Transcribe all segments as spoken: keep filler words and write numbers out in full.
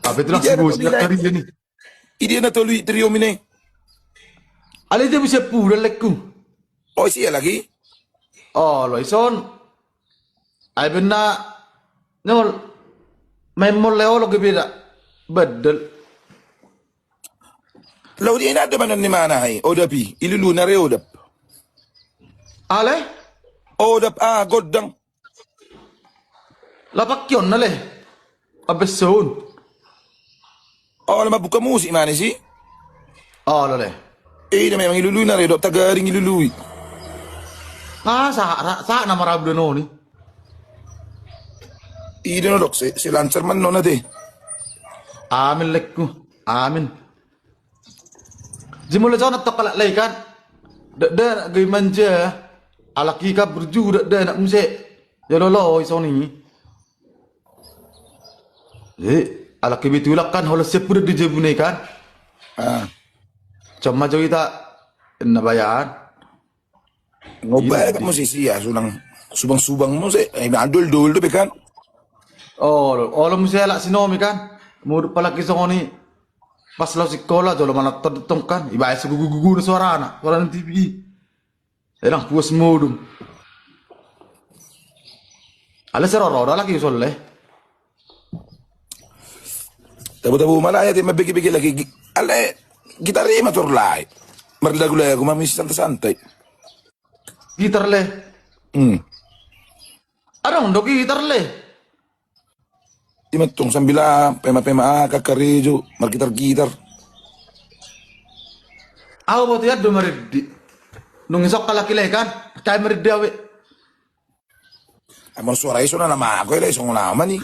Apa itu langsung gue siap tadi ini. Idia na tolu i trio mine. Ale dia bisa pura lekku. Oh, sia lagi? Oh, lo ison. Ai benna nyol. Main mol leo lo gebeda. Bedel. Lo dia na ada mana ni mana hai? Odap i, ilulu na re odap. Ale? Odap, ah, godang. Lapak kion na le. Abes soun. Oh, lama buka musik mana sih? Oh, lo le. Eh, ina memang ilului na re odap, tagaring ilului. Ah, sa sa na marabu danoni. Ida no dok se se lancar man nona te. Amin lekku. Amin. Jimole sonat tok kalak lei kan. Dak dak gai manja. Alak i kan burju dak dak nak muse. Ya lolo isoni. Eh, alak i bitulak kan holos seppu dak di jebune kan. Ah. Cuma jo ita na bayan. Ngobae kan musisi ya sunang subang-subang muse. Eh, andol dol do be kan. Oh, olo muse alak sinomi kan. Muruk palaki songoni. Pas lau sikola jolo manonton tong kan. Ibae sugugu-gugu na suarana. Suarana T V. Elang puas modum. Ale seroro da lagi solle. Tabu-tabu malaya te mabege-bege lagi. Ale gitar i ma tor lai. Marlagu-lagu ma misi santai-santai. Gitar le. Hmm. Adong do gitar le. Ima tong sambil ah pema-pema ah kakarejo margitar-gitar. Au boto ian do mariddi. Nung isok kalak i le kan. Kai mariddi awe. Amor suara iso na nama aku le songon nama ni.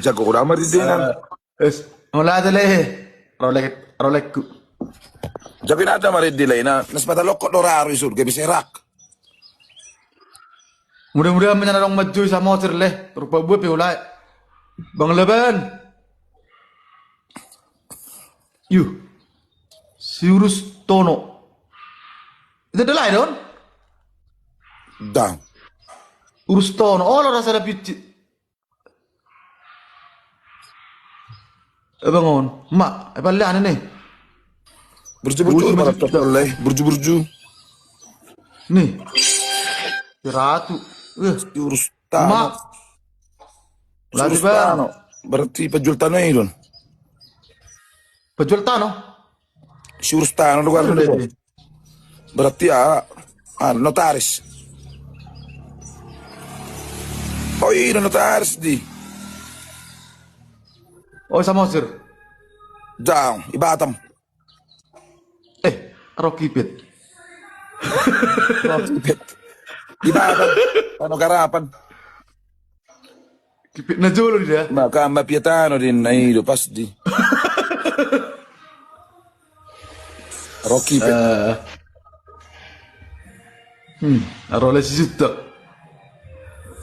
Jago udah mariddi nan. Es, mulai aja le. Rolek rolekku. Jago na ada mariddi le na nas mata lokok do raru isu gabe serak. Mudah-mudahan menyana dong maju sama osir le. Rupa bue pe ulai. Bang Leben. Yuh. Si urus tono. Itu ada lain don. Dang. Urus tono. Oh lo rasa ada picit. Ebangon ma epalian ini. Burju-burju. Burju-burju. Nih. Ratu. Urus tano. Berarti penjual tano ini don. Penjual tano. Si urus tano do kan. Berarti ya ah, notaris. Oh iya notaris di. Oh sama sir. Jang i Batam. Eh, rokipet. Rokipet. Di Batam. Tano garapan. Kipit na jolo dia. Maka mafia tano di na i do pas di. Rokipet. Hmm, arole si sutta.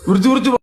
Urju-urju.